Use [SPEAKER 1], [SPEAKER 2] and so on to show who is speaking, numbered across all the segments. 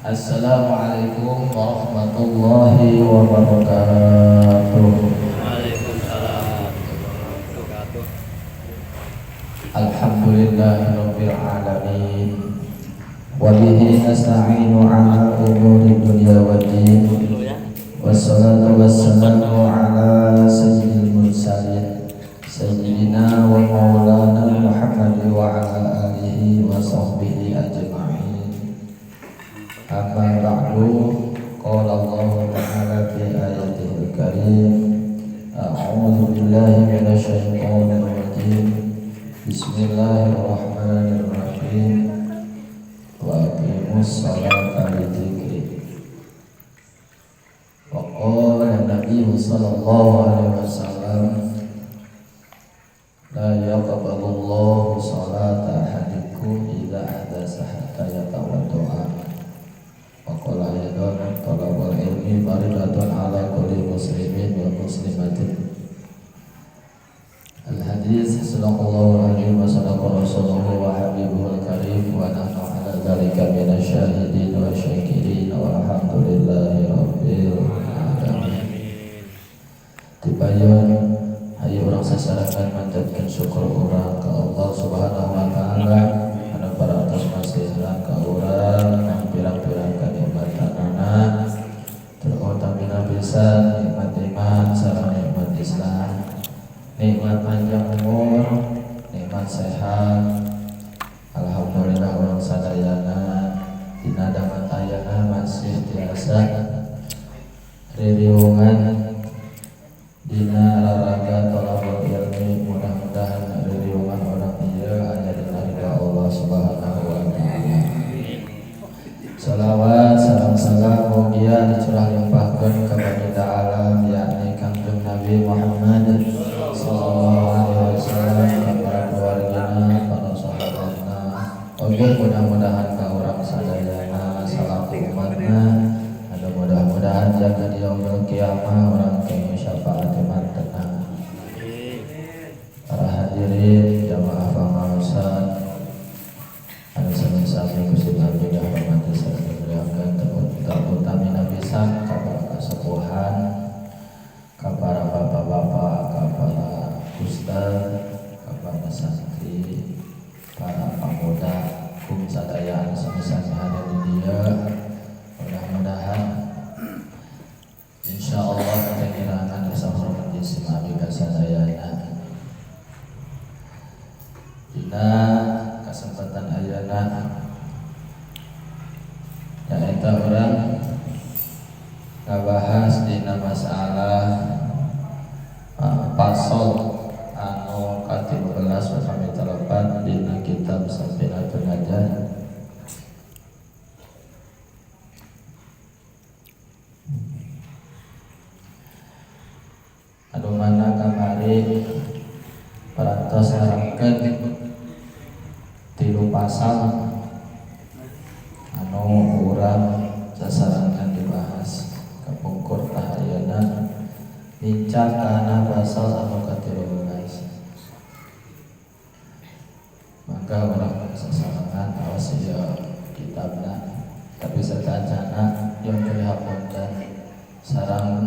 [SPEAKER 1] Assalamualaikum warahmatullahi wabarakatuh.
[SPEAKER 2] Waalaikumsalam warahmatullahi wabarakatuh.
[SPEAKER 1] Alhamdulillahirabbil alamin. Wa bihi nasta'inu ala umuri dunya waddin. Wassalatu wassalamu ala sayyidil mursalin sayyidina wa maulana Muhammad wa ala alihi wa sahbihi ajma'in. Amma ba'du, qala Allah ta'ala fi ayatihil karim, a'udzu billahi minasy syaithanir rajim. Bismillahirrahmanirrahim. Wa aqimus salata li dzikri. Wa qala Nabi sallallahu alaihi wasallam, la yaqbalullahu salata ahadikum idza ahdasa hatta yatawaddu'a. Wa qala aidan, talabul ilmi faridatun ala kulli muslimin wa muslimatin. Al hadis sadaqallahu alaihi wa sadaqa rasuluhu wa habibuhul karim wa nahnu ala dzalika minasyahidin wa syakirin walhamdulillahi rabbil alamin. Tibayon hayu urang sasarengan manjatkeun syukur urang ka Allah Subhanahu wa taala anu parantos masihan ka urang pirang-pirang kanikmatanana, terutamina pisan nikmat iman sareng nikmat Islam, nikmat panjang umur, nikmat sehat. Alhamdulillah urang sadayana dina danget ayana masih tiasa ririungan dina raraga thalabul ilmi. Mudah-mudahan ririungan urang ieu aya dina ridha Allah Subhanahu wa taala. Salawat salam salam mugia dicurah limpahkeun ka baginda alam, yakni Kangjeng Nabi Muhammad sallallahu alaihi wasallam, ka para keluargana, para sahabatna, oge mudah-mudahan ka urang sadayana salaku umatna, anu mudah-mudahan jaga di yaumil kiamah urang kenging syafaat mantena. Para hadirin jamaah pangaosan anu sami-sami Gusti abdi hormati sareng dimuliakeun, terutamina pisan ka para kasepuhan, ka para bapak-bapak, ka para ustaz, ka para santri, para pemuda, kum sadaya anu sami-sami hadir di dieu. Mudah-mudahan insyaallah teh kirangan bisa hormat sim abdi ka sadayana. Dina kesempatan ayeuna nyaeta urang ngabahas dina masalah pasal anu ka-13 kami telepat dina kitab Safinatun Najah. Anu mana kamari parantos nerangkeun tilu pasal anu urang sasarengan dibahas. Kapungkur tah ayeuna nincak kana pasal anu ka-13, maka urang sasarengan awas ieu kitabna, tapi satacana yang dihapunten sareng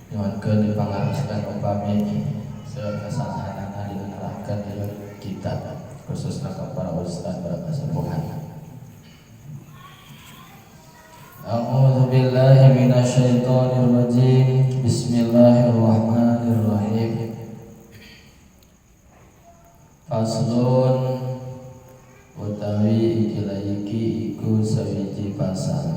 [SPEAKER 1] nyuhunkeun dipangaroskeun upami seueur kesalahanana dinerangkeun ieu kitab, khususna ka para ustad, para kasepuhan. A'udzu billahi minasyaitonir rajim. Bismillahirrahmanirrahim. Faslun, utawi ikilah iki iku sawiji pasal.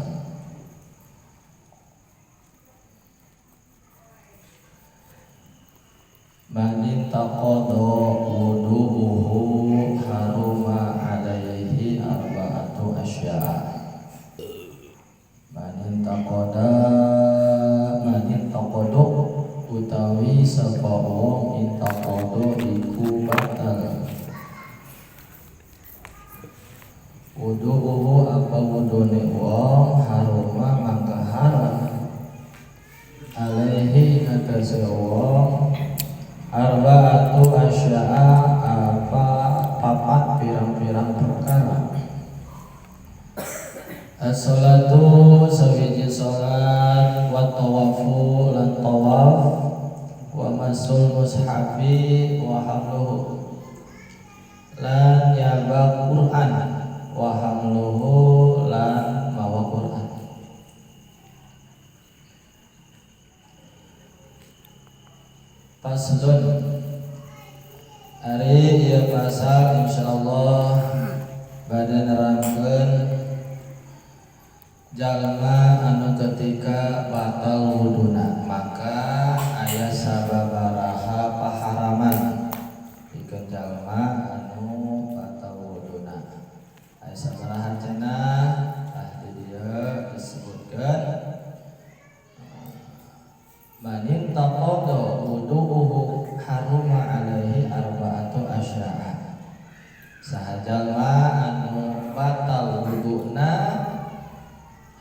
[SPEAKER 1] Manin taqadha wudu'uhu haruma alaihi arba'atu asya'a. Manin taqada, manin taqadu utawi sapa wong intaqadu iku batal wudu'uhu apa wudune wong, haruma maka haram alaihi atase wong arba'atu asya'a apa papat pirang-pirang perkara. hamluhu lan nyabak Quran wa hamluhu lan mawa Quran. Faslun ari ieu pasal insyaallah bade nerangkeun jalma anu ketika batal wuduna maka aya sababaraha paharaman pikeun jalma anu batal wuduna. Aya sabaraha cenah tah di dieu disebutkeun manin taqadda wudu'uhu haruma alaihi arba'atu asya'a. Saha jalma anu batal wuduna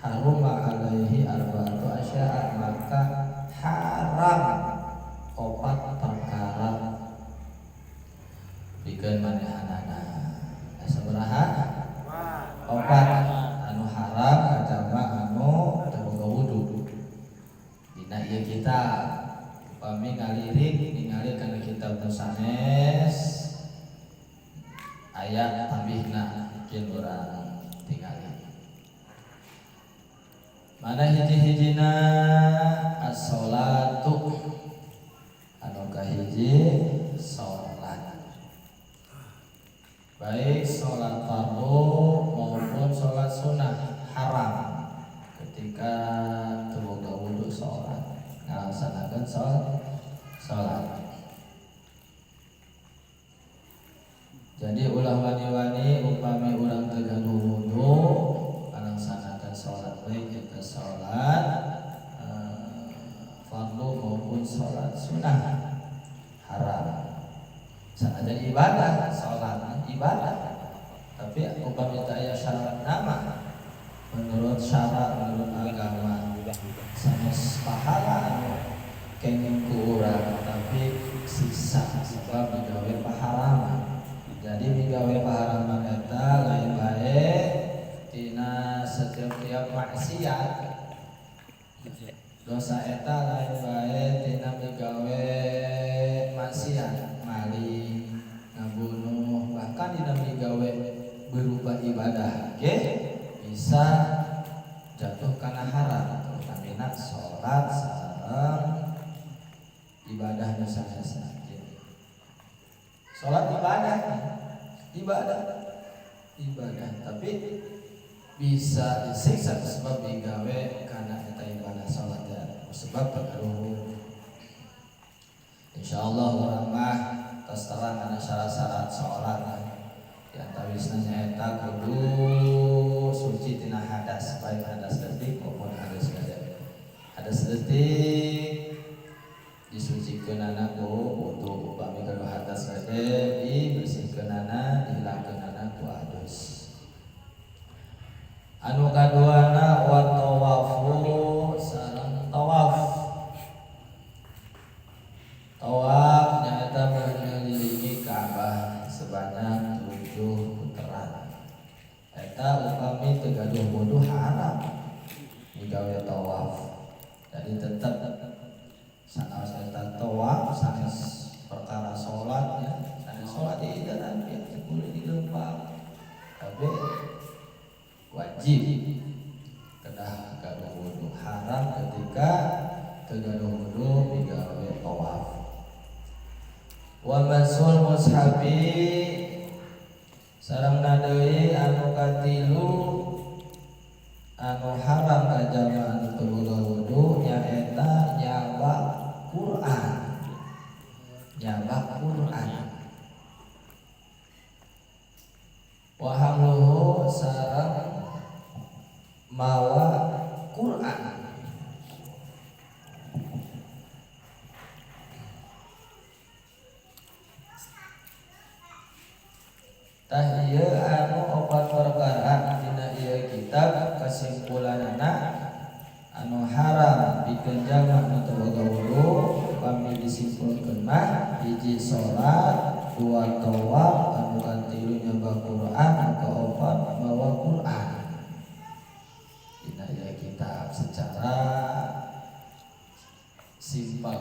[SPEAKER 1] haruma alaihi arba'atu asya'a maka haram opat perkara pikeun manehanana. Sabaraha? Opat anu haram ka jalma anu teu boga wudu. Dina ieu kitab upami ngalirik ningali kana kitab nu sanes aya tambihna mungkin urang tingali. Mana hiji-hijina as-sholatu anu kahiji sholat, baik sholat fardu maupun sholat sunnah haram ketika teu boga wudu sholat ngalaksanakeun sholat. Jadi ulah wani-wani upami urang teu gaduh wudu ngalaksanakeun sholat baik eta sholat fardu maupun sholat sunnah haram. Sanajan ibadah sholat ibadah, tapi upami teu aya syarat nama menurut syarat menurut agama sanes pahala anu kenging ku urang tapi siksa sebab digawe paharaman. Jadi migawe paharaman eta lain bae tina setiap maksiat dosa eta lain bae tina migawe maksiat maling ngabunuh bahkan dina migawe berupa ibadah ge bisa jatuh kana haram terutamina salat sareng ibadah nu sanesna. Salat ibadah ibadah tapi bisa disiksa sebab digawe karena eta ibadah salat ya sebab tergaduh. Insyaallah urang mah tos terang kana syarat-syarat salat di antawisna nyaeta kudu suci tina hadas baik hadas leutik maupun hadas gede. Hadas leutik disucikeunana ku wudu, upami gaduh hadas gede dibersihkeunana dihilangkeunana ku adus. Anu kaduana wa tawafu sareng tawaf. Tawaf nyaeta mengelilingi Ka'bah sebanyak 7 putaran. Eta upami teu gaduh wudu haram migawe tawaf. Jadi tetep sanaos eta tawaf sanes perkara salat ya, sanes salat diidanan ya boleh dilempang. Tapi wajib kedah gaduh wudu, haram ketika teu gaduh wudu migawe tawaf. Wa masul mushabi sareng deui anu katilu anu haram ka jalma anu teu boga wudu nyaeta nyabak Quran. Nyabak Quran. Wa hamluhu sareng mawa Quran. Tah ieu anu opat perkara dina ieu kitab kesimpulanana anu haram pikeun jalma nu teu boga wudu upami disimpulkeun mah hiji salat, dua tawaf, anu katilu nyaba Quran, anu kaopat mawa Quran. Dina ieu kitab secara simpel,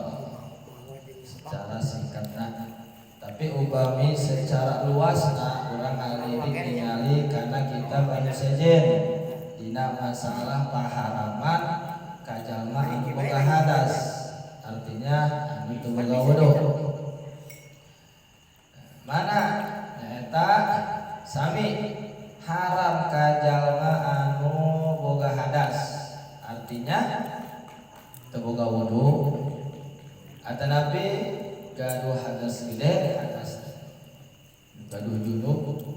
[SPEAKER 1] secara singkatna. Tapi Tapi upami secara luasna urang ngalirik ningali karena kitab anu sejen dina masalah paharaman ka jalma anu boga hadas, artinya anu teu boga wudu. Mana nyaeta sami haram ka jalma anu boga hadas, artinya teu boga wudu atanapi gaduh hadas gede, hadas gaduh junub.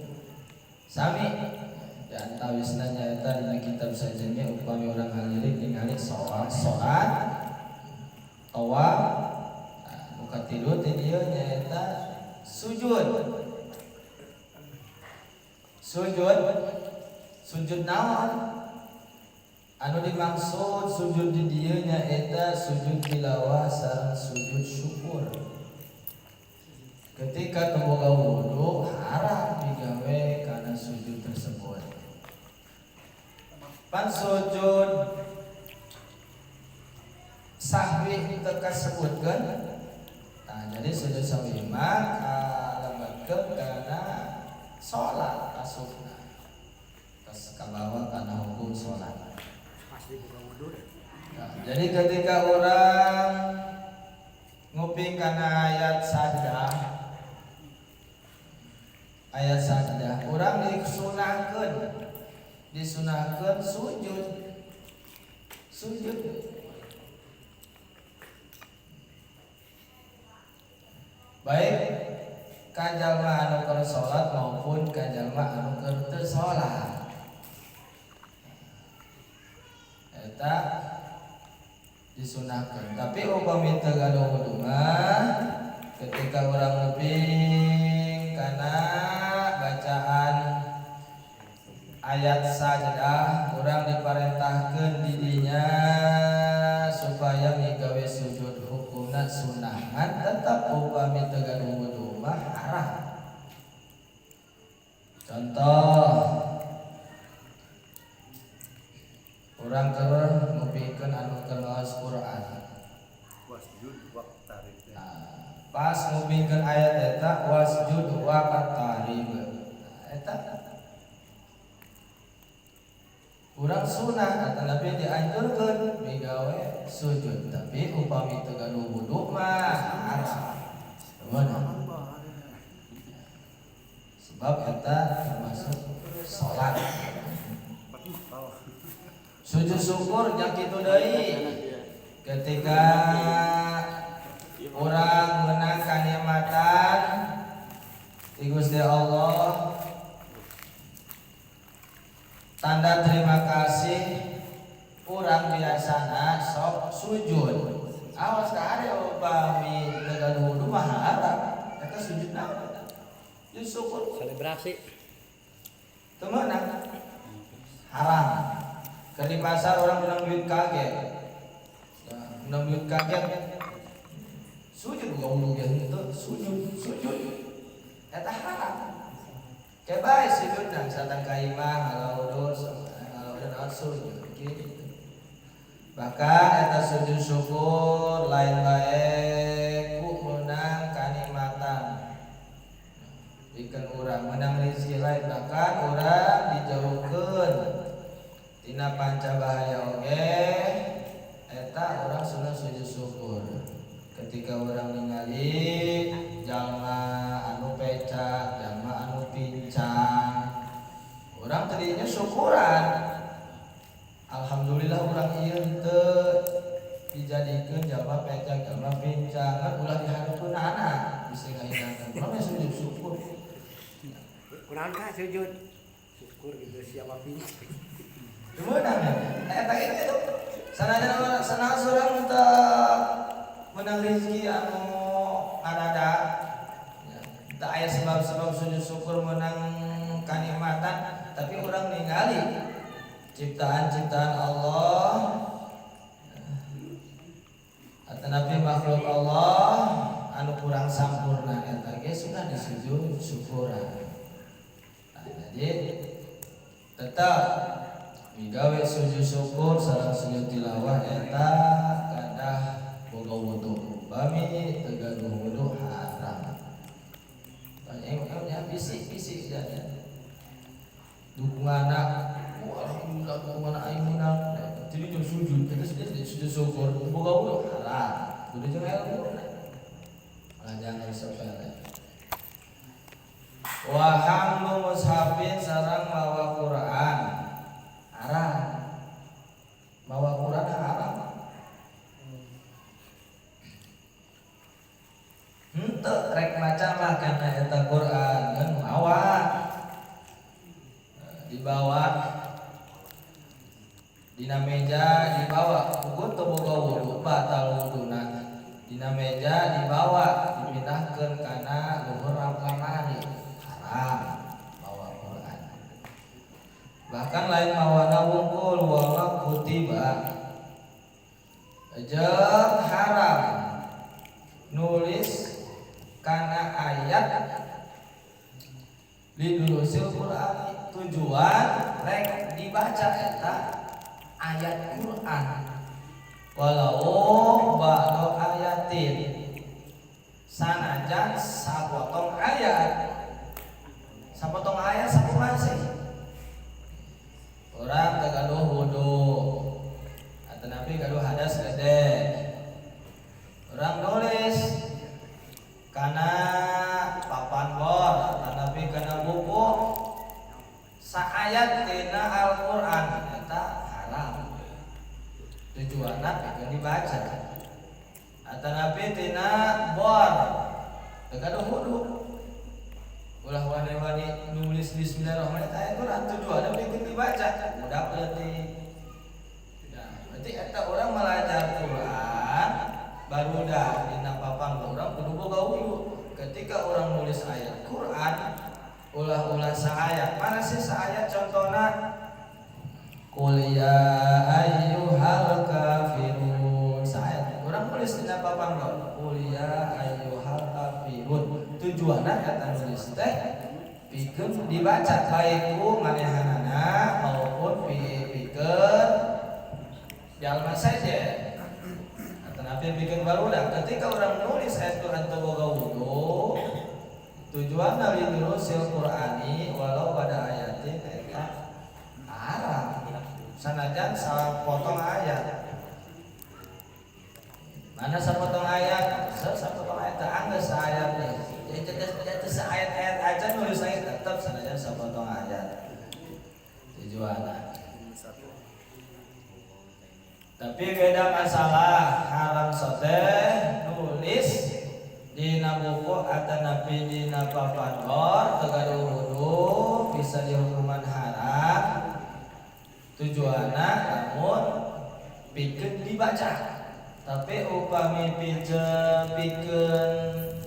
[SPEAKER 1] Sami di antawisna nyaeta dina kitab sajennya upami urang ngalirik ningali salat tawaf, nu katilu teh dieu nyaeta sujud. Sujud naon? Anu dimaksud sujud di dieu nyaeta sujud tilawah sareng sujud syukur. Ketika teu boga wudu haram digawe kana sujud tersebut. Pan sujud sahwi teu kasebutkeun. Nah, jadi sujud sahwi mah kalebetkeun kana salat asupna. Tos kabawa kana hukum salat.
[SPEAKER 3] Pasti buka wudu.
[SPEAKER 1] Nah, jadi ketika orang nguping kana ayat sajdah, orang disunahkeun sujud. Baik ka jalma anu keur salat maupun ka jalma anu keur teu salat. Eta disunahkeun. Tapi upami teu gaduh wudu mah ketika urang nguping kana bacaan ayat sajdah, urang diparentahkeun di dinya supaya migawe sujud hukumna sunah. Ngan tetap upami teu gaduh wudu mah haram. Contoh, urang keur ngupingkeun anu keur ngaos Quran.
[SPEAKER 3] Wasjud waqtarib.
[SPEAKER 1] Nah, pas ngupingkeun ayat eta wasjud waqtarib. Nah, eta urang sunah atanapi dianjurkeun migawe sujud, tapi upami teu gaduh wudu mah haram. Bener. Sebab eta termasuk salat. Sujud syukur nya kitu deui. Ketika urang menang kanikmatan ti Gusti Allah, tanda terima kasih urang biasana sok sujud. Awas ka ari upami teu gaduh wudu mah haram. Eta sujud naon eta? Sujud syukur.
[SPEAKER 2] Selebrasi.
[SPEAKER 1] Teu meunang. Haram. Keur di pasar orang menang duit kaget. Menang duit kaget. Sujud bukan wudu ge henteu, sujud. Eta haram. Ke bae sujudna satang ka imah ngalaudul ngalaudul sujud kitu. Bahkan eta sujud syukur lain bae ku meunang kanikmatan. Pikeun urang meunang rezeki lain, bahkan urang dijauhkeun tina panca bahaya oge eta urang sunah sujud syukur. Ketika urang ningali jalma anu pecak, jalma anu pincang, urang tadinya syukuran. Alhamdulillah urang ieu teu dijadikeun jalma pecak, jalma pincang, kan ulah dihareupeun anak bisa ngahinakeun. Urang mah sujud syukur.
[SPEAKER 3] Kunaon ka sujud syukur gitu siapa pincang.
[SPEAKER 1] Gimana ya? Eta itu sanajan sanajan urang teu menang rezeki anu ngarada, teu aya sebab-sebab sujud syukur menang kanikmatan, tapi urang ningali ciptaan-ciptaan Allah atanapi makhluk Allah anu kurang sampurna eta ge sudah disujud syukuran. Nah, jadi tetap migawe sujud syukur sareng sujud tilawah eta kadah boga wudu. Bami teu gaduh wudu haram. Isi jadinya dukungan alhamdulillah dukungan aing menang. Jadi jeung sujud, eta sujud syukur, boga wudu haram. Kudu jeung ilmu. Lah jangan sepele. Wa hamlu mushafin sareng mawa Quran haram. Mawa Quran haram. Henteu rek maca mah kana eta Quran ngan mawa dibawa dina meja dibawa ukur teu boga wudu batal wuduna dina meja dibawa dipindahkeun kana luhur lamari haram mawa Quran. Bahkan lain mawana wungkul wala kutiba jeung haram nulis kana ayat lidurusil Quran tujuan rek dibaca eta ayat Quran walau ba'do ayatin sanajan sapotong ayat sakumaha sih urang teu gaduh wudu atanapi gaduh hadas gede urang nulis kana papan bor atanapi kana buku saayat tina Al-Qur'an eta haram tujuanna pikeun dibaca atanapi tina bor teu gaduh wudu ulah wani-wani nulis bismillahirrahmanirrahim eta ayat Quran tujuanna pikeun dibaca budak leutik. Nah, berarti eta urang belajar Quran barudak dina papan urang kudu boga wudu. Ketika orang nulis ayat Quran ulah-ulah saayat. Mana sih saayat contohna? Qul ya ayyuhal kafirun. Saayat. Urang nulis dina papan bor. Qul ya ayyuhal kafirun. Tujuanna eta nulis teh pikeun dibaca baik ku manehanana maupun pikeun jalma saja. Atanapi pikeun barudak. Ketika orang nulis ayat Quran teu boga wudu tujuan dari durusil Qur'ani walau pada ayatin eta haram sanajan sapotong ayat. Mana sapotong ayat? Sapotong ayat teh anggeus saayat teh. Jadi saayat-ayat aja nulis ayat tetep sanajan sapotong ayat. Tujuanna. Tapi beda masalah haram soteh nulis dina buku atanapi dina papan bor teu gaduh wudu bisa dihukuman haram tujuanna lamun pikeun dibaca. Tapi upami pikeun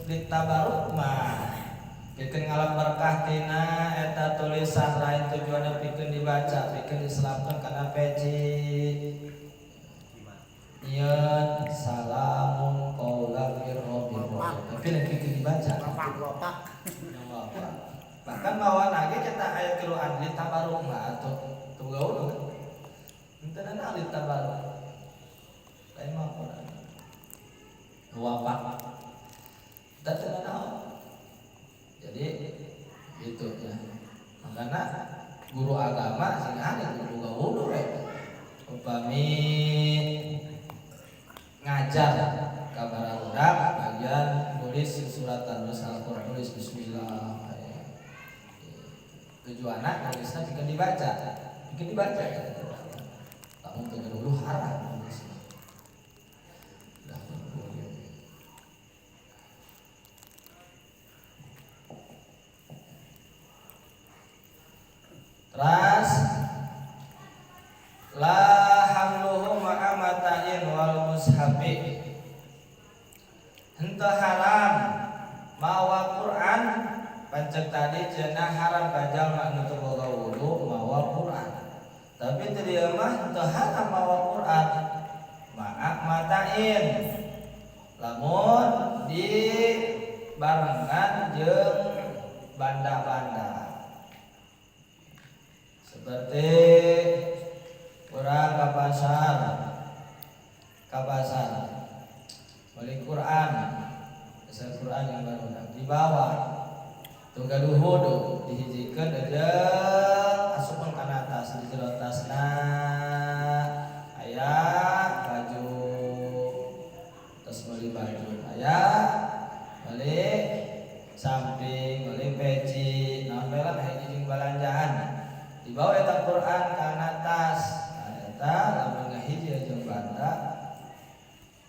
[SPEAKER 1] ditabaruk mah pikeun ngalap berkah tina eta tulisan lain tujuanna pikeun dibaca pikeun diselapkeun kana peci nyeun salamun qaulan mir rabbir rahim. Tapi lain pikeun dibaca. Bahkan mawa lagi kita ayat Quran li tabaruk mah atuh teu boga wudu kan. Henteu nanaon li tabaruk. Lain mah Quran. Wafak. Teu nanaon. Jadi itu ya. Makana guru agama sing ahli kudu boga wudu we. Upami ngajar ka barudak bagian nulis suratan nulis Al-Qur'an nulis bismillah. Tujuanna nulisna pikeun dibaca. Pikeun dibaca. Lamun teu gaduh haram nulis. Terus la hamluhu ma'a mata'in wal mushafi. Henteu haram mawa Quran pancet tadi cenah haram ka jalma nu teu boga wudu mawa Quran. Tapi teu dieu mah henteu haram mawa Quran ma'a mata'in. Lamun dibarengan jeung banda-banda. Seperti orang ke pasar beli Quran, besar Quran yang baru dibawa Teu gaduh wudu dihijikeun jeung asupkeun kana tas di jero tasna aya baju terus meuli baju aya meuli samping meuli peci naon bae lah hiji jeung balanjaan dibawa eta Quran kana tas. Nah, eta lamun ngahiji jeung banda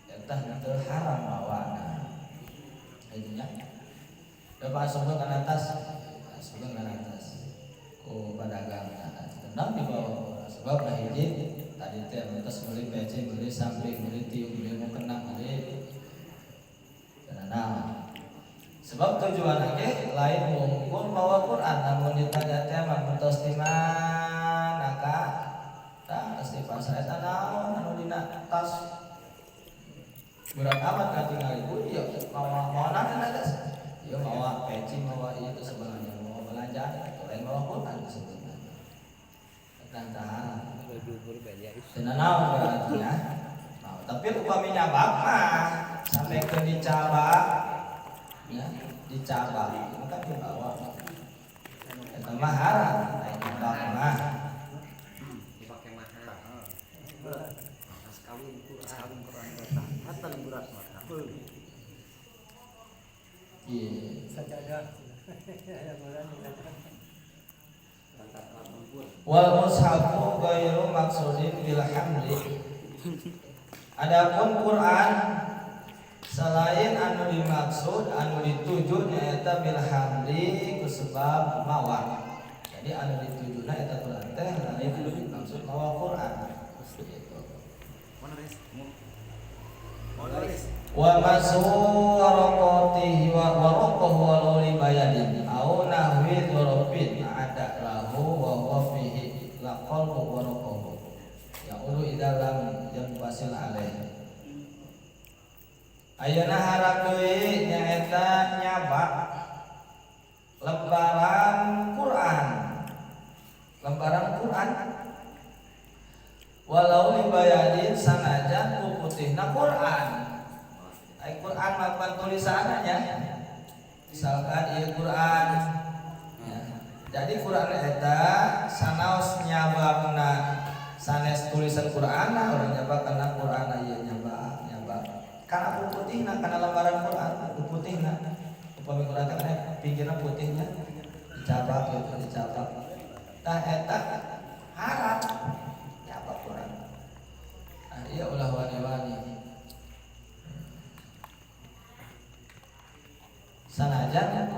[SPEAKER 1] eta henteu haram mawana hiji nya. Dapat asupkeun kana tas, asupkeun kana tas ku pedagang tenang dibawa sebab ngahiji tadi teh terus meuli peci meuli samping meuli tiung meuli mukena meuli naon. Sebab tujuan ge lain mungkul mawa Quran namun ditanya teh mah tos di mana ka tah tos di pasar eta naon anu dina tas berat amat katingali ku ieu mawa mawa naon eta tas ieu mawa peci mawa ieu teh sebenarnya mawa belanjaan atau lain mawa Quran sebenarnya eta tah teu naon berarti ya. Nah, tapi upami nyabak mah sampai ke dicabak ya dicabak itu kan dibawa eta mah haram lain nyabak mah
[SPEAKER 3] dipakai mahar tas kawin Quran eta hatan berat mah
[SPEAKER 1] iya
[SPEAKER 4] sajadah
[SPEAKER 1] wal mushafu ghairu maqsudin bil hamli. Adapun Quran selain anu dimaksud anu dituju nyaeta bil hamli kusebab mawa. Jadi anu ditujuna eta Quran teh lain anu dimaksud mawa Quran gitu. Wa masu waraqatihi wa waraqahu wa li bayadin au nahwi dzarafin ada lahu wa huwa fihi laqalbu waraqahu ya'ulu idza lam yanfasil alaihi. Ayeuna haram deui nyaeta nyabak lembaran Quran. Lembaran Quran walau libayadin sanajan ku putihna Quran. Ai Quran mah pan tulisanna nya. Misalkan ieu Quran ya. Jadi Quran eta sanaos nyabakna sanes tulisan Quran urang nyabak kana Quran ieu nyabak nyabak. Kana putihna kana lembaran Quran ku putihna. Upami Quran teh kana pinggirna putihnya dicabak gitu dicabak. Tah eta haram nyabak Quran. Ah ieu ulah wani-wani. Sanajan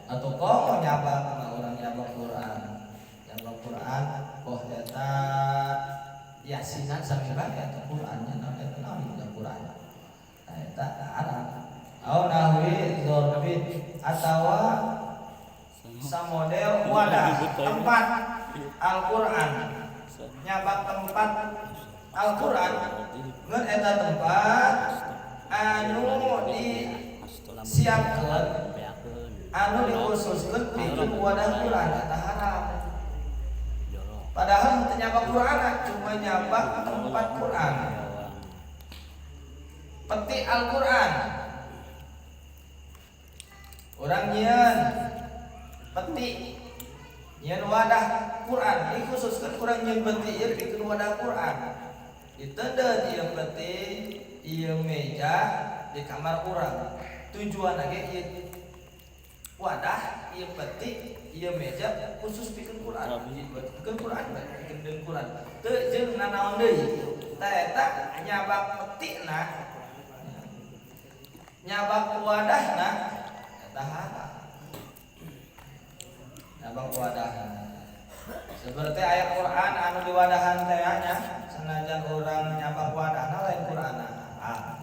[SPEAKER 1] atau komo nyabak mah urang nyabak Quran. Nyabak Quran boh eta yasinan sami bae eta Qurannya naon eta naon eta Quran. Nah eta haram. Au nahwi dzarbin atawa samodel wadah tempat Al-Qur'an. Nyabak tempat Al-Qur'an ngeun eta tempat anu disiapkeun anu dikhususkeun pikeun wadah Quran eta haram. Padahal teu nyabak Quran cuma nyabak tempat Quran. Peti Al-Quran. Orang nyieun peti nyieun wadah Quran dikhususkeun urang nyieun peti ieu pikeun wadah Quran. Diteundeun ieu peti ieu meja di kamar urang. Tujuanna ge ieu wadah ieu peti ieu meja khusus pikeun Quran. Pikeun Quran pikeun deun Quran. Teu jeung nanaon deui. Tah eta nyabak petina nyabak wadahna eta haram. Nyabak wadahna. Seperti ayat Quran anu diwadahan teh nya sanajan urang nyabak wadahna lain Quranna. Ah.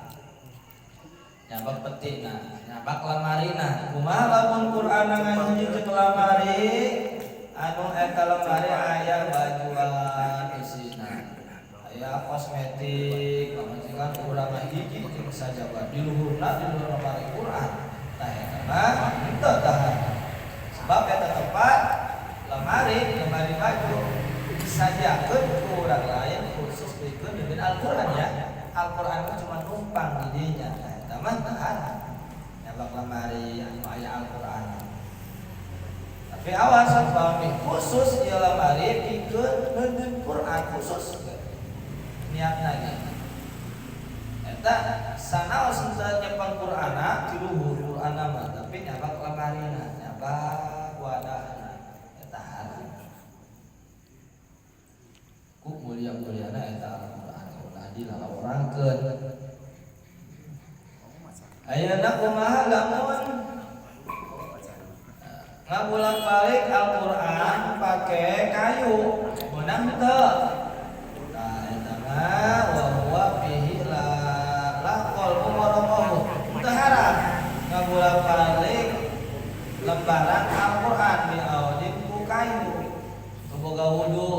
[SPEAKER 1] Nyabak petina, nyabak lamarina. Kumaha lamun Quran ngahiji jeung lamari anu eta lemari aya bajuan isina. Aya kosmetik, pamajikan urang ngahiji jeung sajaba di luhurna di luhur lemari Quran. Tah eta mah henteu tah. Sebab eta tempat lemari, lemari baju disadiakeun ku urang lain khusus pikeun dengan Al-Qur'an ya. Al-Qur'an itu cuma numpang di dinya. Tah eta mah teu haram. Nyabak lemari anu aya Al-Qur'an. Fi awas upami khusus ieu lemari pikeun neundeun Quran khusus niatna ge. Eta sanaos henteu nyepeng Qur'ana ti luhur Qur'ana mah tapi nyabak lemarina, nyabak wadahna eta haram. Ku mulia-muliana eta Al-Qur'an ulah dilalawrangkeun. Ayeuna kumaha lamun ngabolak-balik Al-Qur'an pake kayu meunang teu? Tah eta mah wa huwa fihi la laqal umarahu. Teu haram ngabolak-balik lembaran Al-Qur'an biaudin ku kayu. Teu boga wudu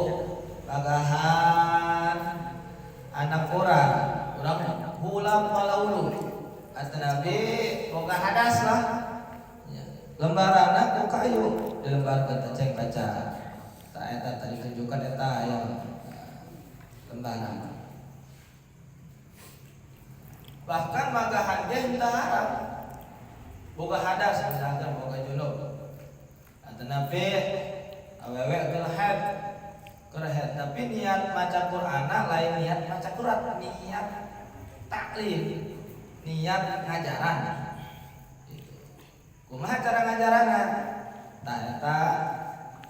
[SPEAKER 1] pagahan anak urang, urang hulam walaulu. Atanabi boga hadas lah. Lembaranna ku kayu dilembarkeun teh ceng baca. Tah eta tadi tunjukkan eta aya lembaran. Bahkan magahan ge henteu haram. Boga hadas misalkan boga junub. Atanabi awewe keur haid, keur haid tapi niat maca Qur'anna lain niat maca Qur'an, niat taklim, niat ngajaran. Kumaha cara ngajaranna? Tah eta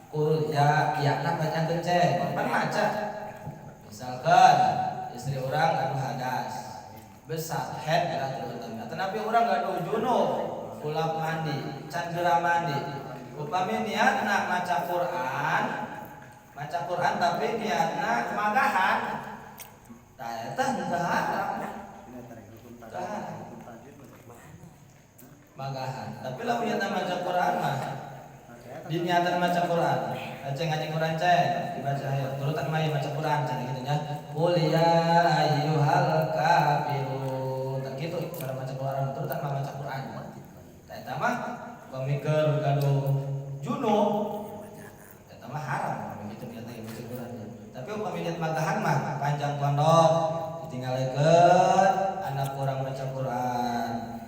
[SPEAKER 1] kul ya ya na bacakeun ceng, pan maca. Misalkan istri urang gaduh hadas besar head lah terutama. Tetapi urang gaduh junub, kulap mandi, can geura mandi. Upami niatna maca Quran tapi niatna magahan. Tah eta henteu haram. Magahan. Tapi lamun niatna maca Quran mah diniatan maca Quran. Ceng ngaji Quran ceng dibaca ayo turutan mah maca Quran ceng kitu nya. Qul ya ayyuhal kafirun. Tah kitu cara maca Quran turutan mah maca Quran. Tah eta mah pamikeun gaduh junub eta mah haram begitu niatna maca Quran. Tapi upami niat magahan mah panjang pondok ditinggalkeun anak urang maca Quran.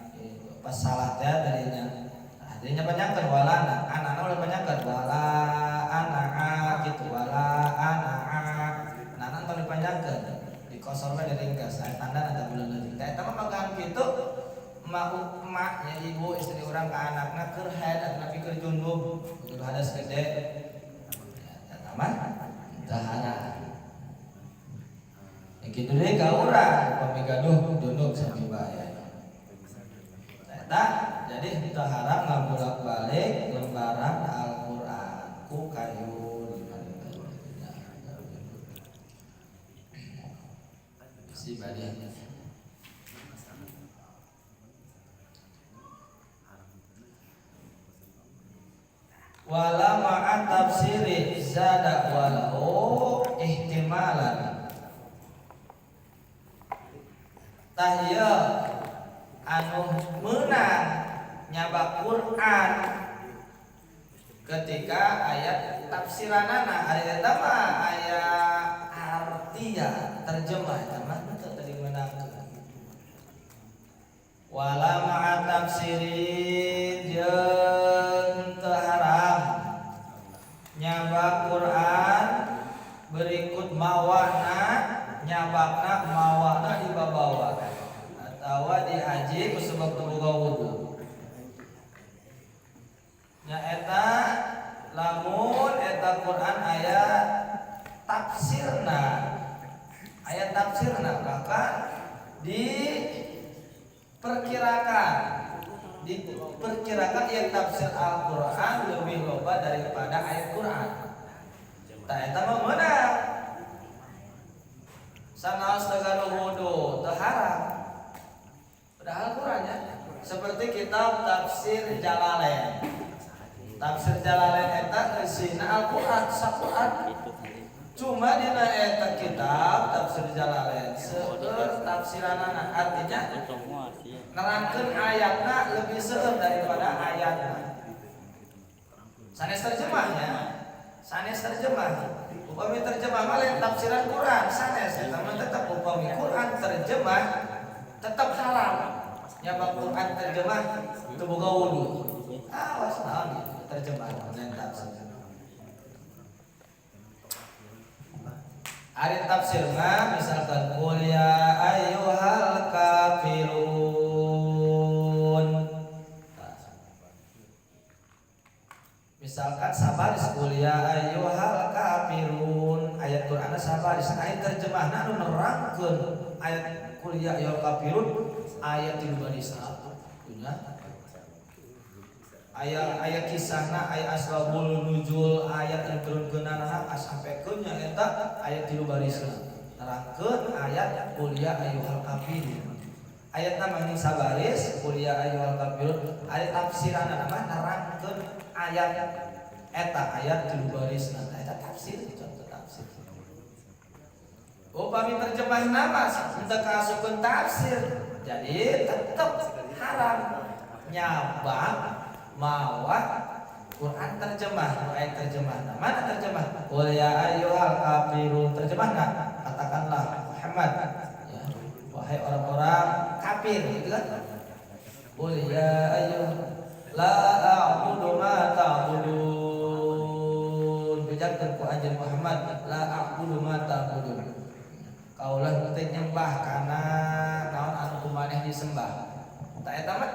[SPEAKER 1] Pas salah teh darinya. Nah, darinya panjangkeun walana, anakna ulah panjangkeun wala anak gitu wala anak. Nah, tong dipanjangkeun. Dikosor we diringkas. Aya tanda atau bulan leutik. Tah eta mah magahan kitu emak emaknya ibu istri urang ka anakna keur haid atawa keur junub, kudu hadas gede. Eta mah teu haram. Kitu deui ka urang upami gaduh junub sami bae. Nah, jadi kita haram ngabolak-balik lembaran Al-Qur'an ku kayu si badiah. Wala ma'a tafsiri zada walau ihtimalan. Tah ieu anu meunang nyabak Quran ketika ayat tafsiranana ayat eta mah ayat artia terjemah eta mah teu tadi meunangkeun. Wala ma'a tafsirin jeung teu haram nyabak Quran berikut mawana nyabakna mawana dibabawa atawa dihaji kusebab teu boga wudu. Nyaeta lamun eta Quran aya tafsirna. Aya tafsirna bahkan diperkirakan yang tafsir Al-Qur'an lebih loba daripada ayat Quran. Tah eta mah meunang. Sanaos teu gaduh wudu teu haram. Padahal Qurannya seperti kitab tafsir Jalalain. Tafsir Jalalain eta eusina Al-Qur'an saquran. Cuma dina eta kitab tafsir Jalalain seueur tafsiranana artinya nerangkeun ayatna lebih seueur daripada ayatna. Sanes terjemahnya, sanes terjemah. Upami terjemah mah lain tafsiran Quran sanes eta mah tetep upami Quran terjemah tetap haram. Nyabak Quran terjemah teu boga wudu. Awas naon gitu. Terjemah lain tafsir. Ari tafsir mah misalkan qul ya ayyuhal kafirun. Misalkan sabaris qul ya ayyuhal kafirun, ayat Qur'anna sabaris, ari terjemahna anu nerangkeun ayat qul ya ayyuhal kafirun ayat 3 baris nya. Ayat kisahna, ayat asbabul nuzul, ayat anu turunkeunana sampaikeun nya eta ayat 3 barisna. Nerangkeun ayat qul ya ayyuhal kafirun. Ayatna mah sabaris qul ya ayyuhal kafirun, ayat tafsiranna mah nerangkeun ayat eta ayat 3 barisna. Eta tafsir, contoh tafsir. Upami terjemahna mah henteu kaasupkeun tafsir. Jadi tetep haram nyabak mawa Quran terjemah, ayat terjemah. Mana terjemah? Qul ya ayyuhal kafirun, terjemahna katakanlah Muhammad ya, wahai orang-orang kafir gitu kan. Qul ya ayyuh la a'budu ma ta'budun. Bejakeun ku anjeun Muhammad, la a'budu ma ta'budun. Kaulah teu nyembah kana naon anu ku maneh disembah. Tah eta mah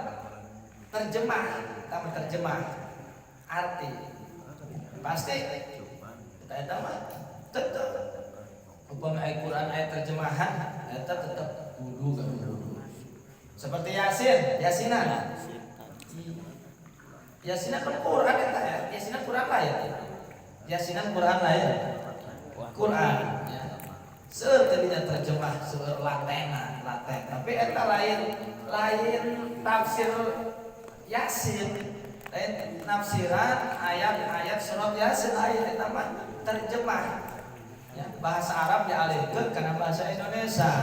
[SPEAKER 1] terjemah, eta mah terjemah arti. Pasti eta eta mah tetep upama ayat Quran ayat terjemahan eta tetep kudu gaduh. Seperti Yasin, Yasinan. Yasinan kan Quran eta ya, Yasinan Quran lain. Yasinan Quran lain. Quran ya. Seueur tadinya terjemah, seueur latenan, laten. Tapi eta lain lain tafsir Yasin, lain nafsiran ayat-ayat surat Yasin lain eta mah terjemah. Ya, bahasa Arab dialihkeun kana bahasa Indonesia.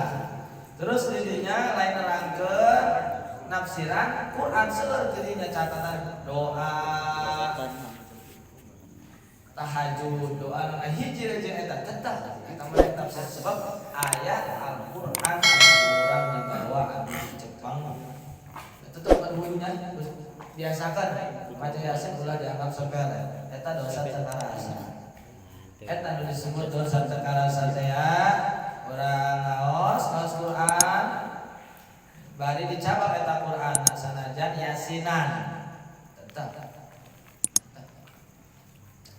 [SPEAKER 1] Terus didinya lain nerangkeun nafsiran Quran seueur didinya catatan doa tahajud, doa nu hiji jeung eta tetep eta mah tafsir sebab ayat Al-Qur'an urang dibawa anu di Jepang. Tetep nya biasakan maca Yasin ulah dianggap sepele. Eta dosa teu karasa. Eta nu disebut dosa teu karasa teh ya. Urang ngaos ngaos Quran bari dicabak eta Quran sanajan Yasinan. Tetep.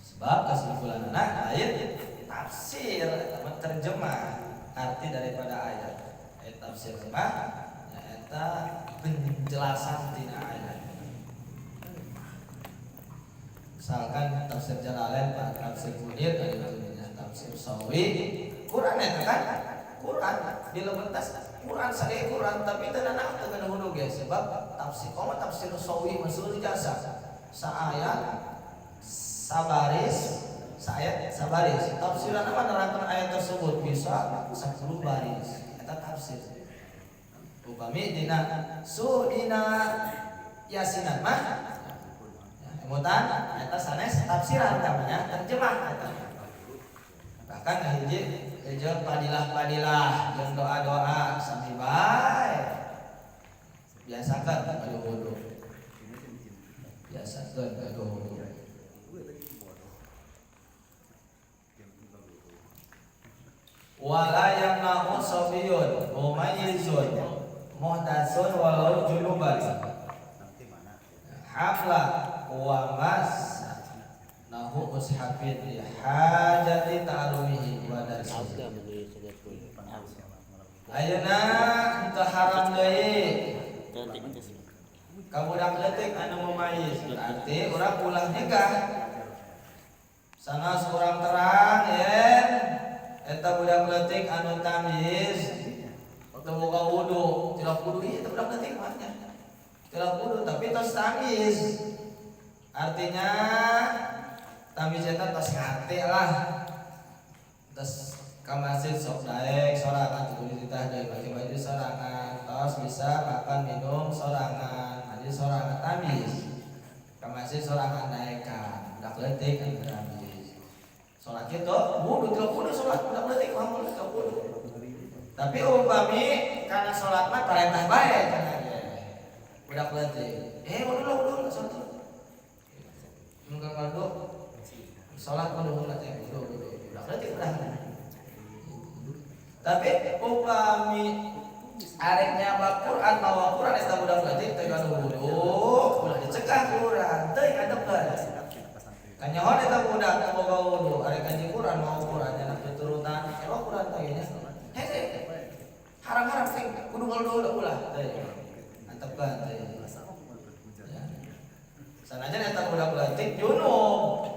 [SPEAKER 1] Sebab kesimpulanna lain tafsir eta mah terjemah arti daripada ayat. Ayat tafsir mah nyaeta penjelasan tina ayat. Misalkan tafsir Jalalain, tafsir Munir, tafsir Sawi, Quran eta kan Quran dilebentas Quran sadaya Quran tapi teu nanaon teu gaduh ge sebab tafsir komo tafsir Sawi masuk jasa saayat sabaris saayat sabaris tafsiran apa nerangkeun ayat tersebut bisa 10 baris eta tafsir. Upami dina su dina Yasinan mah emutan eta sanes tafsiran namanya terjemah eta. Bahkan hiji jeung padilah-padilah jeung doa-doa sami bae. Biasakan gaduh wudu. Biasakan gaduh wudu. Wala yamna'u sabiyun mumayyizun muhdasun walau junuban hamla wa mas nahu mushafin li hajati ta'alumihi wa darsihi. Ayeuna teu haram deui ka budak leutik anu mumayyiz, berarti urang ulah nyegah sanes urang terang yen eta budak leutik anu tamyiz teu boga wudu, tilap wudu ieu budak leutik mah nya. Tilap wudu tapi tos tamyiz. Artinya tamyiz eta tos ngarti lah. Tos ka masjid sok daek sorangan kudu dititah deui make baju sorangan, tos bisa makan minum sorangan, mandi sorangan tamyiz. Ka masjid sorangan daekan, budak leutik anu tamyiz. Salat kitu wudu tilap wudu salat budak leutik mah tilap wudu. Tapi umpami kana salat mah parentah bae cenah ge. Budak leutik. Wudu lah salat. Salat kudu heula teh wudu budak leutik udah. Tapi upami arek nyaba Quran mawa Quran eta budak leutik teh gaduh wudu ulah dicegah Quran teuing adepkeun. Kanyahoan eta budak teu boga wudu arek ngaji Quran mawa Quran nyanak tuturutan ewa Quran teh nya. Hese haram-haram sing kudu ngaluduh ulah teuing. Antepkeun teuing. Sanajan eta budak leutik junub.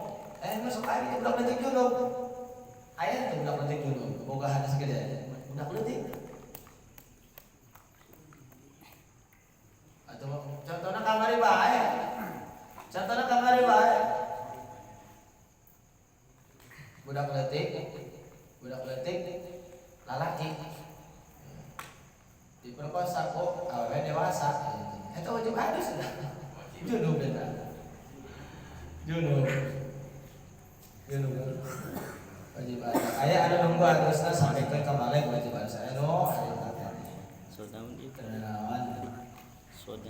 [SPEAKER 1] Masuk air budak leutik junub. Aya teh budak leutik junub, boga hadas gede. Budak leutik. Atau contohna kamari bae. Contohna kamari bae. Budak leutik lalaki. Diperkosa ku awewe dewasa. Eta wajib adus sudah. Junub eta. Junub. Wajib adus. Aya anu nunggu adusna sampai ke balik wajib adus. Aya nu harita teh.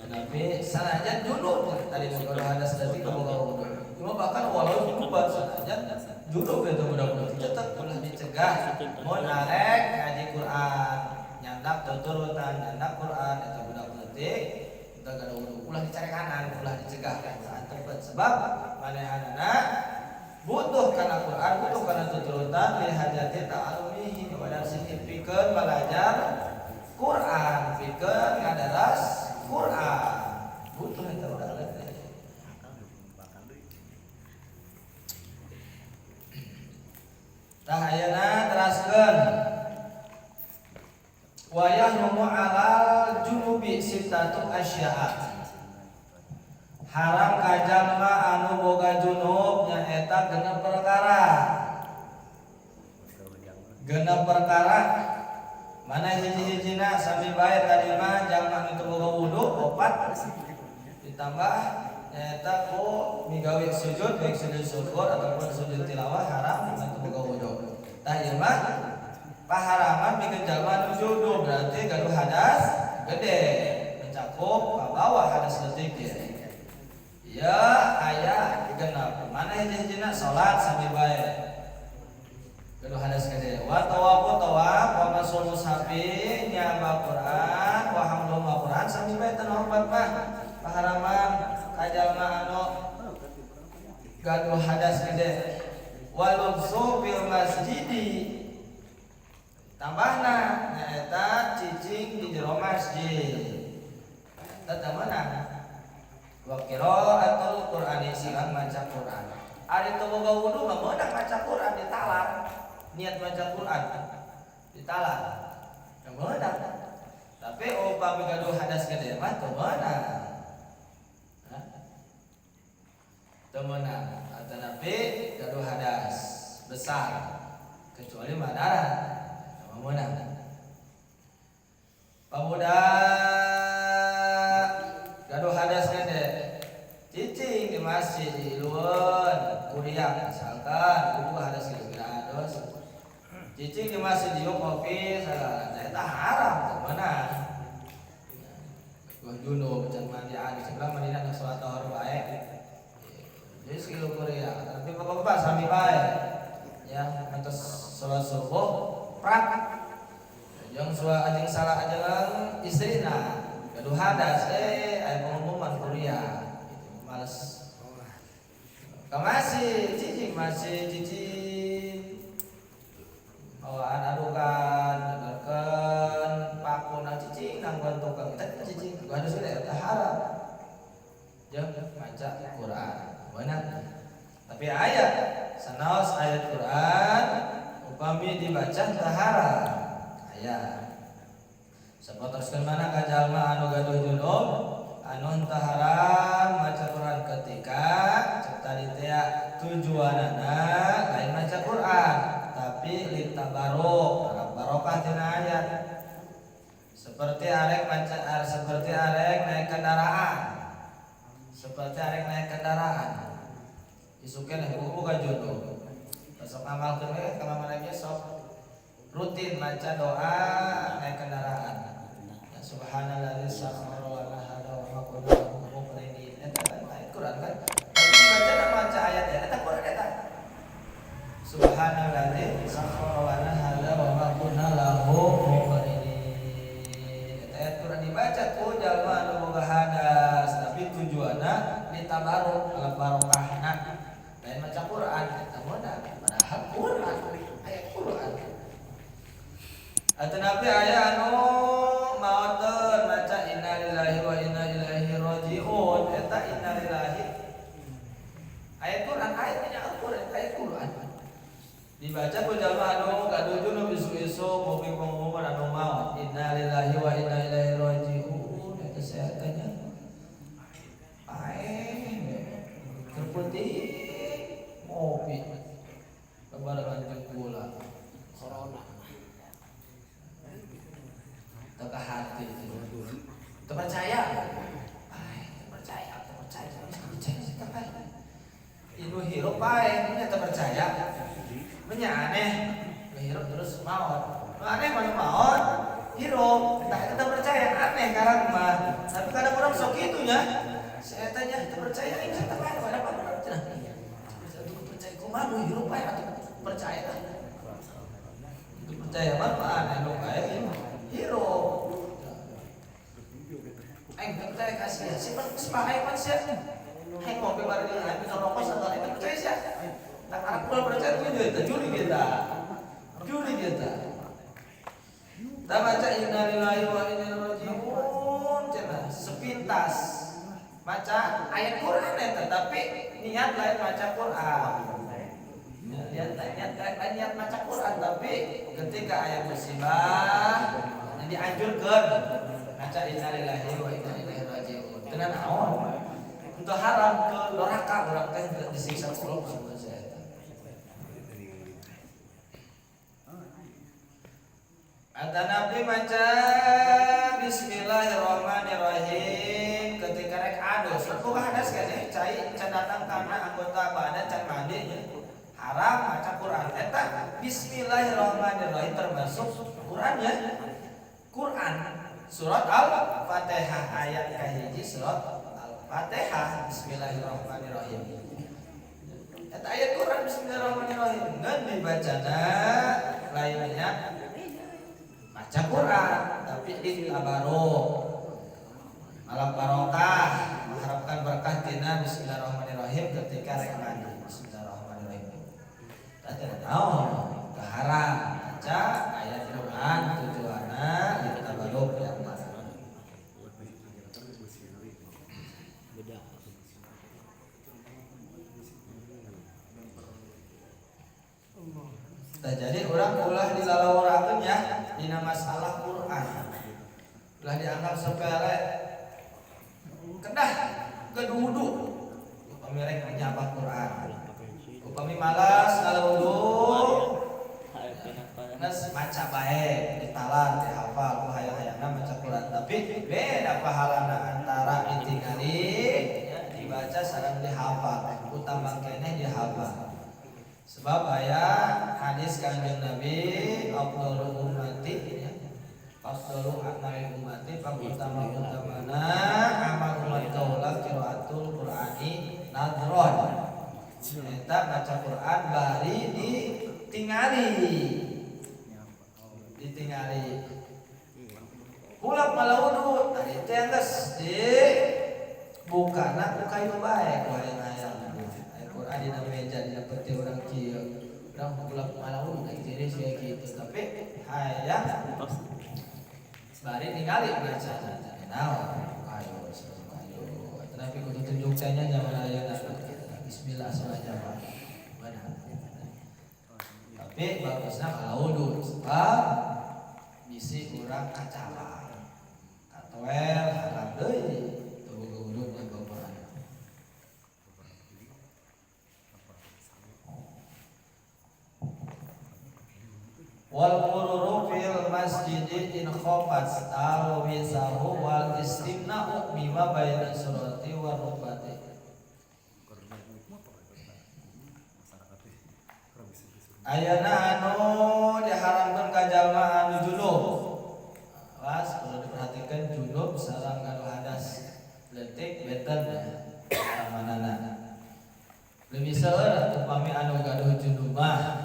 [SPEAKER 1] Tapi sanajan junub tadi nu hadas leutik boga wudu. Cuma bahkan walau junuban sanajan junub eta budak-budak tetep ulah dicegah mun arek ngaji Quran, nyandak tuturutan, nyandak Quran eta budak leutik teu gaduh wudu ulah dicarekanan, ulah dicegah antepkeun sebab manehanana butuh kana Quran, butuh kana tuturutan li hajati ta'alumihi wa darsihi pikeun belajar Quran, pikeun ngadaras Quran. Butuh eta budak leutik. Tah ayeuna teraskeun wa yahrumu alal junubi sittatu asya'a. Haram ka jalma anu boga junub nyaeta genep perkara. Genep perkara mana hiji-hijina sami bae tadi mah jalma anu teu boga wudu opat ditambah nyaeta ku migawe sujud baik sujud syukur ataupun sujud tilawah haram anu teu boga wudu. Tah ieu mah paharaman pikeun jalma anu junub berarti gaduh hadas gede mencakup ka bawah hadas leutik ge. Ya aya genep mana hiji-hijina salat sami bae gaduh hadas gede wa tawafu tawaf wa masul mushafi nyaba Quran wa hamlu Quran sami bae teu opat mah paharaman ka jalma anu gaduh hadas gede wa lubsu fil masjidi tambahna nyaeta cicing di jero masjid eta teu meunang. Wa qiraatul Qur'ani sareng maca Quran. Ari teu boga wudu mah meunang maca Quran ditalar. Niat maca Quran ditalar. Teu meunang. Tapi upami gaduh hadas gede mah teu meunang. Teu meunang. Atanapi gaduh hadas besar kecuali madarat teu meunang. Pemuda gaduh hadas gede cicing di masjid di ilueun kuriak misalkan kudu hadas gede adus cicing di masjid diuk kopi sagala eta haram teu meunang. Wah junub can mandi adus sebelah mandina nu salat tahor bae geus kilu kuriak tapi bapak-bapak sami bae ya atos salat subuh prak jeung jeung salah jeung istrina gaduh hadas aya pengumuman kuliah gitu males ka masih cicing masih cicing bawaan adukan adukan pakuna cicing nangguan tukang teh cicing gaduh hadas eta haram jeung maca Quran beunang. Tapi ayat sanaos ayat Quran upami dibaca teu haram ayat. Sapoteruskeun mana ka jalma anu gaduh junub anu teu haram maca Quran ketika cek tadi teh tujuanana lain maca Quran tapi litabaruk barokah tina ayat. Seperti arek maca seperti arek naik kendaraan. Seperti arek naik kendaraan. Isukeun buka junub. Sok amalkeun we ka mana ge sok rutin maca doa naik kendaraan. Ya subhanalladzi sakhkhara lana hadza wa ma kunna lahu muqrinin. Eta kan ayat Quran kan. Tapi dibaca maca ayat eta Quran eta. Dibaca ku jalma anu gaduh junub isuk-isuk ngopi pengumuman anu maot. Innalillahi wa inna ilaihi raji'un. Eta sehatnya. Paeh. Terputih ngopi. Babarengan jeung gula.
[SPEAKER 3] Corona.
[SPEAKER 1] Teu hati. Teu percaya. Paeh, teu percaya, teu percaya. Percaya sih teu paeh. Inu hirup paeh, nya teu percaya. Menya aneh, hirup terus maot. Nu aneh mah maot, hirup. Tah eta teu percaya aneh karang mah. Tapi kadang orang sok kitu nya. Saya tanya teu percaya aing teh paeh ada apa cenah. Teu percaya kumaha nu hirup paeh atuh percaya lah. Teu percaya mah aneh nu paeh hirup. Aing teu percaya ka sia. Si paeh mah sia. Aing ngopi bari aing bisa rokok sagala teu percaya sia. Nah, anak pula percaya itu juga juri kita, juri kita. Kita baca innalillahi wa inna ilaihi raji'un, cenah sepintas baca ayat Quran eta, tapi niat lain baca Quran. Niat lain niat baca Quran, tapi ketika ayat musibah yang dianjurkan baca innalillahi wa inna ilaihi raji'un. Tenan naon? Untuk haram ke neraka urang teh disiksa Allah subhanahu wa ta'ala. Ada Nabi baca Bismillahirrahmanirrahim ketika rek adus. Buka hadas kan cai can datang karena anggota badan can mandi nya. Haram baca Quran. Eta Bismillahirrahmanirrahim termasuk Quran ya. Quran surat Al-Fatihah ayat kahiji surat Al-Fatihah Bismillahirrahmanirrahim. Eta ayat Quran Bismillahirrahmanirrahim ngan dibacana lainnya baca Quran tapi ditabaruk malam barokah mengharapkan berkah tina Bismillahirrahmanirrahim ketika rek mandi Bismillahirrahmanirrahim. Tah naon haram baca ayat Quran tujuanna ditabaruk ya. Nah, jadi orang ulah dilalawarakeun ya dina masalah Quran. Ulah dianggap sepele. Kedah gaduh wudu. Upami rek nyabah Quran. Upami malas ngalawudu. Geus maca bae, ditalar, dihafal ku hayang-hayangna maca Quran. Tapi beda pahalana antara ditingali ya, dibaca sareng dihafal. Utama keneh dihafal. Sebab ayat hadis Kanjeng Nabi afdalu ummati ya. Afdalu amali ummati pangutama-utamana amal umat kaula qiraatul Qur'ani nadron. Eta baca Quran bari ditingali. Ditingali. Kulap malaudu tadi teh geus di bukana ku kayu bae ku hayang-hayang. Quran dina meja dina peti urang kieu. Urang kulap malaudu da ciri sia kitu tapi hayang bari ningali baca. Naon kayu kayu. Tapi kudu tunjuk teh nya zaman ayeuna. Bismillah saja Pak. Mana? Tapi bagusna malaudu sebab bisi urang kacala. Katoel haram deui teu boga wudu nya Quran. Wal mururu fil masjidi in khafat talwisahu wal istimna'u mimma baina surati wa rukbati. Ayana anu diharamkeun ka jalma anu junub. Awas perlu diperhatikan junub sareng anu hadas leutik benten hamanana. Lebih seueur upami anu gaduh junub mah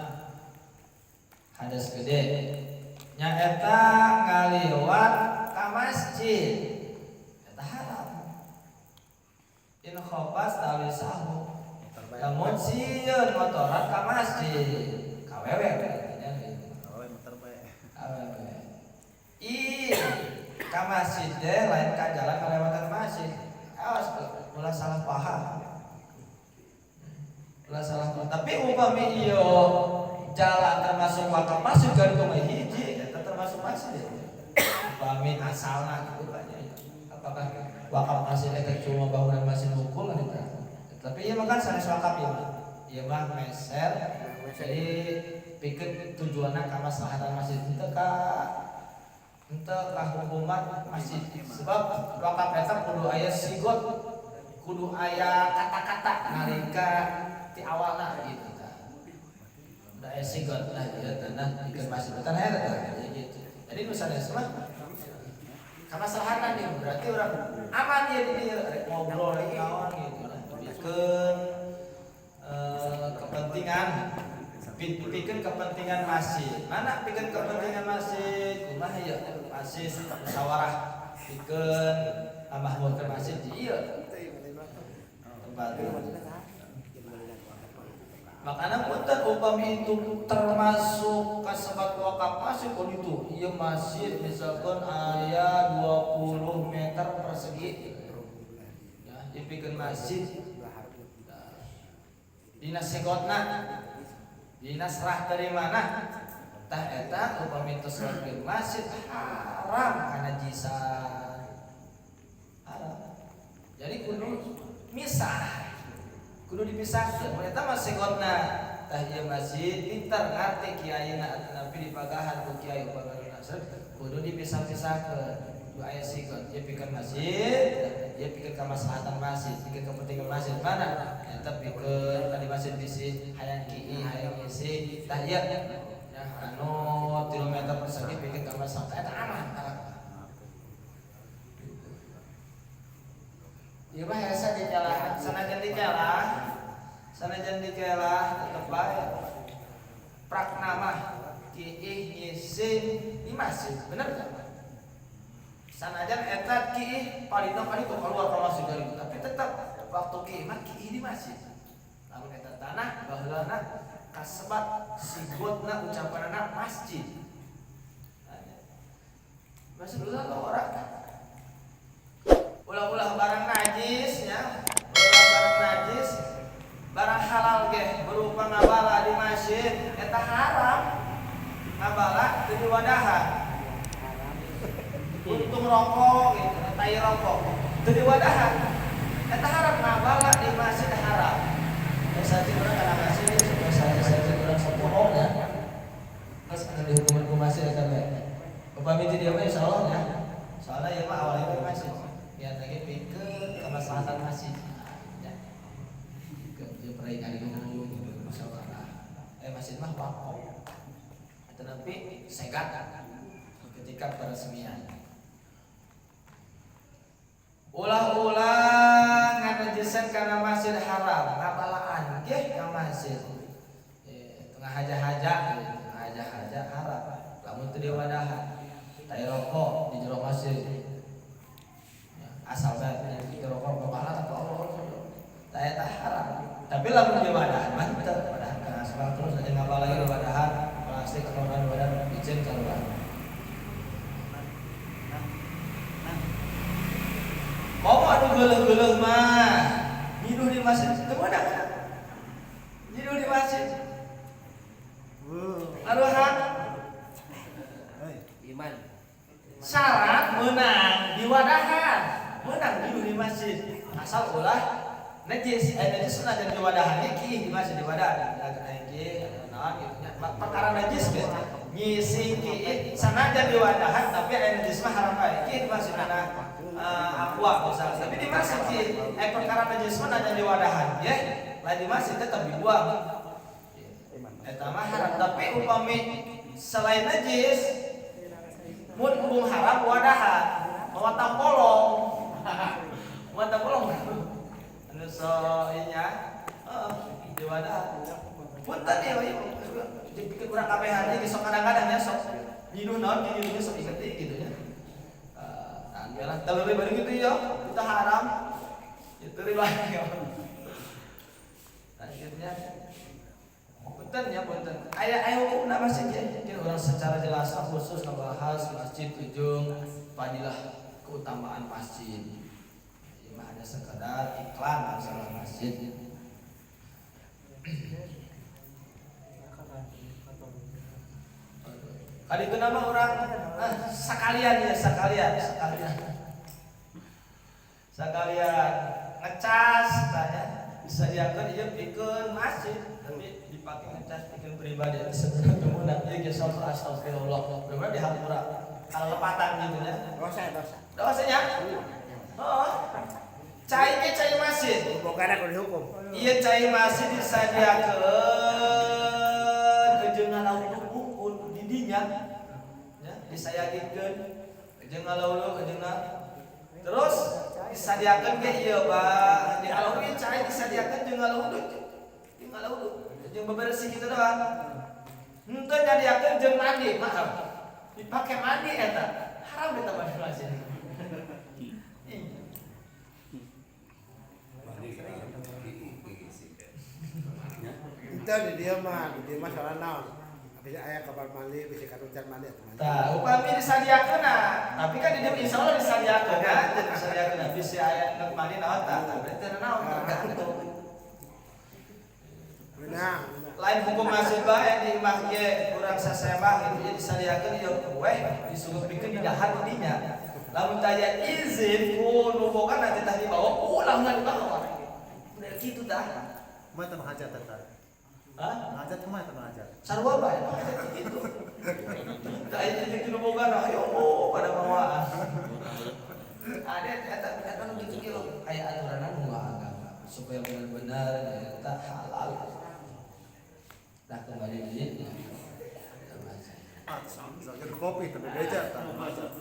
[SPEAKER 1] hadas gede nyaeta ngaliwat ka masjid eta haram. In khafas tawisahu lamun sieun motoran ka masjid kawewe nya
[SPEAKER 4] Awewe motor bae.
[SPEAKER 1] Awewe ih ka masjid teh lain ka jalan kalewatan masjid. Awas ulah salah paham. Ulah salah paham. Tapi upami ieu Jalan termasuk wakaf masjid kan itu mah hiji eta termasuk masjid. Upami asalna gitu kan ya. Apakah wakaf masjid eta cuma bangunan masjid hukum kan eta? Tapi ieu mah kan sanes wakaf ieu mah. Ieu mah meser. Jadi pikeun tujuanna kamaslahatan masjid henteu ka henteu ka hukuman masjid. Sebab wakaf eta kudu aya sigot, kudu aya kata-kata nalika ti awalna gitu tah. Da aya sigot lah ieu tanah pikeun masjid tanah eta tah gitu. Jadi nu sanes mah kamaslahatan nih berarti urang aman ieu di dieu rek ngobrol rek naon gitu lah. Pikeun kepentingan pikeun kepentingan masjid. Mana pikeun kepentingan masjid? Kumaha ieu? Masjid musyawarah pikeun nambahkeun masjid ieu tempat. Makanya punten upami itu termasuk kasebat wakaf masjid pun itu ieu masjid misalkan aya 20 meter persegi. Ya, dipikeun masjid. Dina segotna dina serah terimana tah eta upami tos pikeun masjid haram kana jisan. Haram. Jadi kudu misah. Kudu dipisahkeun. Mun eta mah segotna tah ieu masjid pintar ngarti kiaina atanapi dipagahan ku kiai upamana kudu dipisah-pisahkeun. Kudu aya sigot ieu pikeun masjid, ieu pikeun kamaslahatan masjid, pikeun kepentingan masjid mana? Eta pikeun tadi masjid bisi hayang kieu hayang ngisi tah ieu ya anu 3 meter persegi pikeun kamaslahatan eta aman. Ieu mah hese dikelah, sanajan dikelah tetep bae prakna mah kiih ngisin di masjid, bener teu? Sanajan eta kiih palina kan itu keluar ka masjid dari itu, tapi tetap waktu kiih mah kiih di masjid. Lamun eta tanah baheulana kasebat sigotna ucapanna masjid. Masjid ulah orang ulah-ulah barang najis ya, ulah barang najis, barang halal ge berupa ngabala di masjid eta haram. Ngabala teu diwadahan. Untung rokok gitu, tai rokok teu diwadahan. Eta haram ngabala di masjid haram. Saji urang kana masjid, saji urang sapoho nya. Geus anu dihukuman ku masjid eta teh. Upami di dieu mah insyaallah nya. Soalna ieu mah awalnya di masjid. Niat lagi pikeun kemaslahatan masjid. Ya. Pikeun ieu perai ngariung gitu musyawarah. Masjid mah wakaf. Tetapi segat ketika peresmian. Ulah-ulah nganajisan kana masjid haram, ngabalaan ge ka masjid. Tengah haja-haja gitu, haja-haja haram. Lamun teu diwadahan, tai rokok di jero masjid. Asal bae itu rokok bahala tak Allah tah eta haram. Tapi lamun diwadahan mah teu wadahan kana aspal terus aja ngabal lagi wadahan plastik atau naon wadahan izin keluar. Komo anu geuleuh-geuleuh mah nyiduh di masjid teu meunang. Nyiduh di masjid. Aruhan
[SPEAKER 3] iman.
[SPEAKER 1] Syarat meunang diwadahan. Menang nyiduh di masjid asal ulah najis, najis mah jadi diwadahan kiih di masjid diwadahan aya kiih naon kitu nya perkara najis ge ngisi kiih sanajan diwadahan tapi aya najis mah haram bae kiih di masjid kana aqua misalnya tapi di masjid kiih perkara najis mah najan diwadahan ye lain di masjid tetep dibuang eta mah haram. Tapi upami selain najis mun embung haram wadahan mawa tampolong. Mata bolong. Anu so inya di wadah. Punten ieu dipikir urang kabehan ieu sok kadang-kadang ya sok nyiduh naon nyiduhnya sok inget deui gitu nya. Nah, lah telur bari gitu ya, kita haram. Itu riba. Akhirnya punten ya punten. Aya aya hukumna masjid ya. Mungkin orang secara jelas khusus ngebahas masjid ujung fadilah keutamaan masjid. Ini mah hanya sekadar iklan masalah masjid. Kali itu nama orang sekalian ya, sekalian sekalian sekalian ngecas tanya disadiakeun ieu pikeun masjid tapi dipakai ngecas pikeun pribadi sebenarnya temenan ieu geus astagfirullah bener dihampura kalau lepatan gitu ya.
[SPEAKER 3] Dosa, dosa.
[SPEAKER 1] Dosanya oh cai ke cai masjid.
[SPEAKER 3] Bukan aku dihukum.
[SPEAKER 1] Iya, cai masjid disadiakeun jeung ngalauluh hungkul di dinya ya, disayagikeun jeung ngalauluh jeung terus disadiakeun ge ieu Pak di alauluh ieu cai disadiakeun jeung ngalauluh jeung bebersih gitu doang henteu nyadiakeun jeung mandi, maaf dipake mandi eta haram eta mah di masjid. Iya.
[SPEAKER 3] Itu di dia mah salah naon. Bisa aya kamar mandi, bisa kanuncan mandi atau mandi.
[SPEAKER 1] Tah, upami disadiakeun tapi kan di dieu insyaallah disadiakeun kan, disadiakeun bisa aya nu mandi naon tah, berarti teu naon tergantung.
[SPEAKER 3] Menang, menang.
[SPEAKER 1] Lain hukum masjid bae di imah ge kurang sasemah gitu ya disadiakeun ieu kue disugupikeun di dahar di dinya. Lamun taya izin ku nu boga nanti tah dibawa, ulah ulah dibawa. Udah kitu tah.
[SPEAKER 4] Kumaha teh hajat eta?
[SPEAKER 1] Hah?
[SPEAKER 4] Hajat kumaha teh hajat?
[SPEAKER 1] Sarua bae hajat kitu. Tah aya jeung nu boga ayo oh pada mawaan. Ada eta eta nu kitu kieu aya aturanna nu agama supaya benar-benar eta halal. Nah kembali di
[SPEAKER 4] Ah, misalkan kopi tapi beja tah hajat.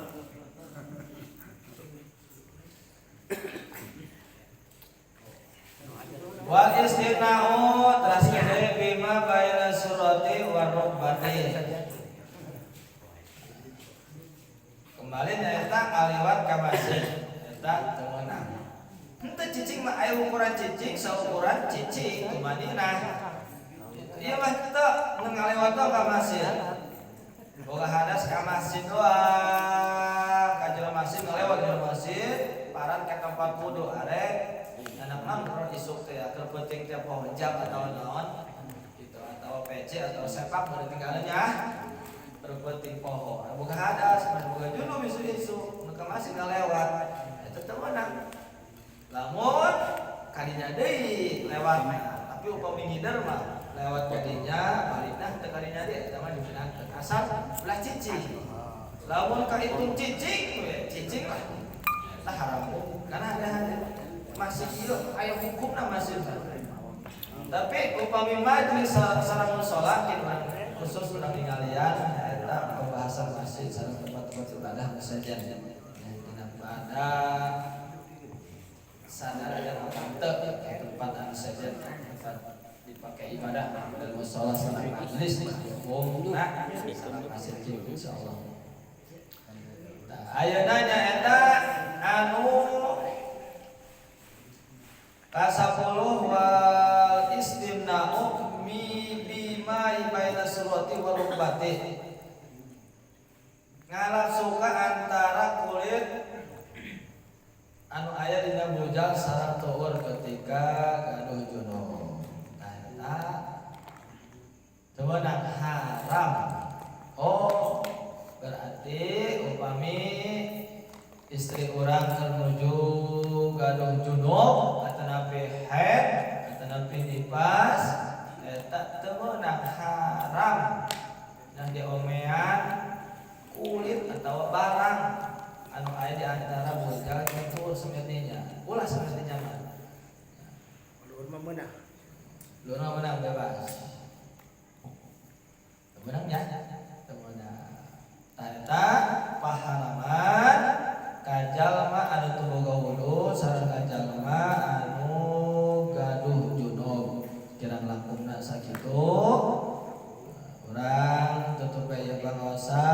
[SPEAKER 1] Wal istina'u teras gede bima baina surati war rukbati. Kembali nyaeta ngaliwat ka masjid eta teu meunang. Henteu cicing mah aya ukuran cicing saukuran cicing tumaninah. Ieu mah teu ngaliwat ka masjid. Boga hadas ka masjid doang, ka jero masjid ngalewat jero masjid, paran ka tempat wudu arek anak mah urang isuk teh keur penting teh poho jam atau naon gitu atau PC atau sepak baru tinggalnya berpenting poho boga hadas boga junub isu-isu nu ka masjid ngalewat eta teu meunang. Lamun kadinya deui lewat tapi upami ngider mah lewat kadinya balikna teu kadinya deui eta mah dimeunangkeun asal ulah cicing. Lamun kahitung cicing we cicing lah eta haram karena ada masih ieu aya hukumna masih. Tapi upami majlis sareng musala khusus urang ningalian eta pembahasan masjid sareng tempat-tempat ibadah saja. Dina pada sadar dan teu tempat anu saja tempat dipakai ibadah dan musala sareng majlis hukumna sareng masjid insyaallah. Nah, ayeuna nyaeta anu kasapuluh wal istimna'u mi bima baina surati wal rukbati. Ngalap suka antara kulit anu aya dina bujal sareng tuur ketika gaduh junub. Nah eta teu meunang haram. Oh, berarti upami istri urang keur nuju gaduh junub atanapi haid atanapi nifas eta teu meunang haram nah diomean kulit atau barang anu aya di antara bujal jeung tuur semestinya ulah semestinya mah
[SPEAKER 3] Luhur mah meunang.
[SPEAKER 1] Luhur mah meunang bebas teu meunang nya teu meunang tah eta pahalaman kajalma anu teu boga wudu sareng kajalma anu gaduh junub kirang langkungna sakitu urang tutup ieu pangaosan.